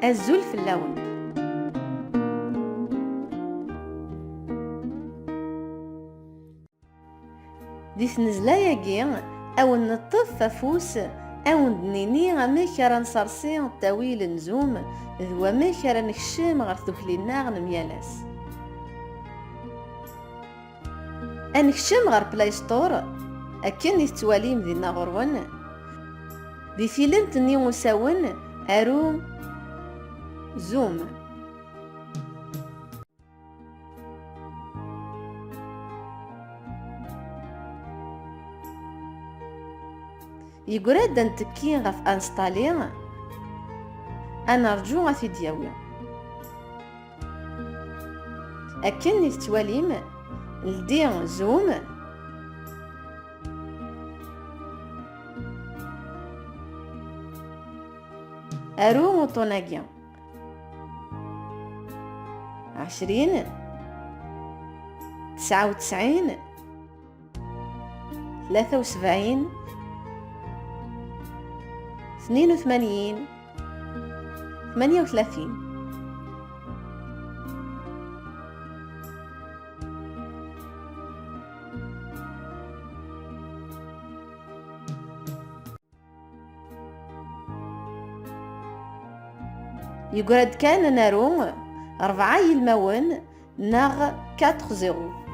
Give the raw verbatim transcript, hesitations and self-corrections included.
Azul fell-awen. Di tnezla-agi, a wen-neṭṭef afus, a wen-d-nini amek ara nsersi ttawil n Zoom d wamek ara nekcem ɣer tdukli-nneɣ n myal ass. Ad nekcem ɣer Play Store, akken i tettwalim dinna ɣur-wen. Di tilemt-nni usawen, aru Zoom. Yeggra-d ad nettekki ɣef installer, ad nerǧu ad t-id-yawi. Akken i tettwalim, ldi Zoom, aru uṭun-agi. Ɛecrin, tesɛa u tesɛin, tlata u sebɛin, tnin u tmanyin, tmanya u tlatin. Yeggra-d kan ad naru rebɛa yilmawen neɣ quatre zéro.